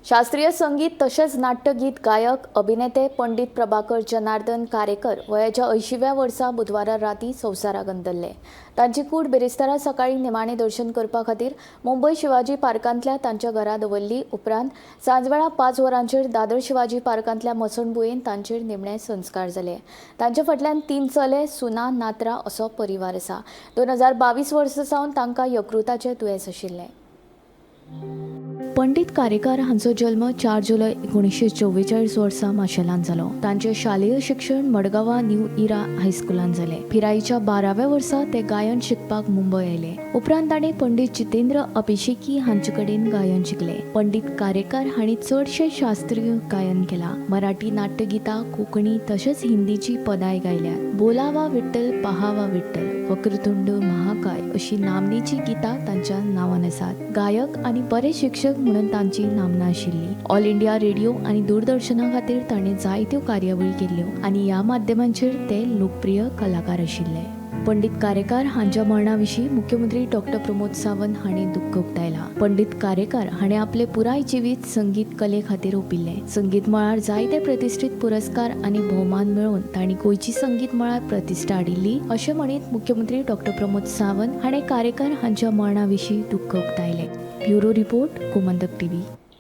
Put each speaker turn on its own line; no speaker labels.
शास्त्रीय संगीत तशेंच नाट्यगीत गायक अभिनेते पंडित प्रभाकर जनार्दन कारेकर वयाच्या 80व्या वर्सा बुधवारा राती संवसाराक अंदरले. तांची कूड बिरेस्तारा सकाळी निमाणे दर्शन करपा खातीर मुंबय शिवाजी पार्कांतल्या तांच्या घरा दवरली. उपरांत सांजवेळा 5 वरांचेर दादर शिवाजी पार्कांतल्या मसणभुंयेन तांचेर निमणे संस्कार जाले. तांच्या फाटल्यान 3 चले, सुना, नातरां असो परिवार आसा. 2022 वर्सा सावन तांकां यकृताचें दुयेंस आशिल्लें. पंडित कारेकार हांचो जल्म 4 जुलय 1944 वर्सा माशेलांत जालो. तांचें शालेय शिक्षण मडगांवा न्यू इरा हायस्कुलांत जालें. पिरायेच्या 12व्या वर्सा ते गायन शिकपाक मुंबय आयले. उपरांत तांणी पंडित जितेंद्र अभिषेकी हांचे कडेन गायन शिकले. पंडित कारेकार हांणी चडशें शास्त्रीय गायन केलां. मराठी नाट्यगितां, कोंकणी तशेंच हिंदीची पदांय गायल्यात. बोलावा विठ्ठल पहावा विठ्ठल, वक्रतुंड महाकाय अशी नामनेची गितां तांच्या नांवान आसात. गायक आनी बरे शिक्षक म्हणून तांची नामना आशिल्ली. ऑल इंडिया रेडिओ आनी दूरदर्शना खातीर तांणी जायत्यो कार्यावळी केल्ल्यो आनी ह्या माध्यमांचेर ते लोकप्रिय कलाकार आशिल्ले. पंडित कारेकार हांच्या मरणा विशीं मुख्यमंत्री डॉक्टर प्रमोद सावंत हांणी दुख्ख उक्तायलां. पंडित कारेकार हांणी आपलें पुराय जिवीत संगीत कले खातीर ओंपिल्लें. संगीत मळार जायते प्रतिश्ठीत पुरस्कार आनी भोवमान मेळोवन तांणी गोंयची संगीत मळार प्रतिश्ठा हाडिल्ली अशें म्हणीत मुख्यमंत्री डॉक्टर प्रमोद सावंत हांणी कारेकार हांच्या मरणा विशीं दुख्ख उक्तायलें. Bureau report, Gomantak TV.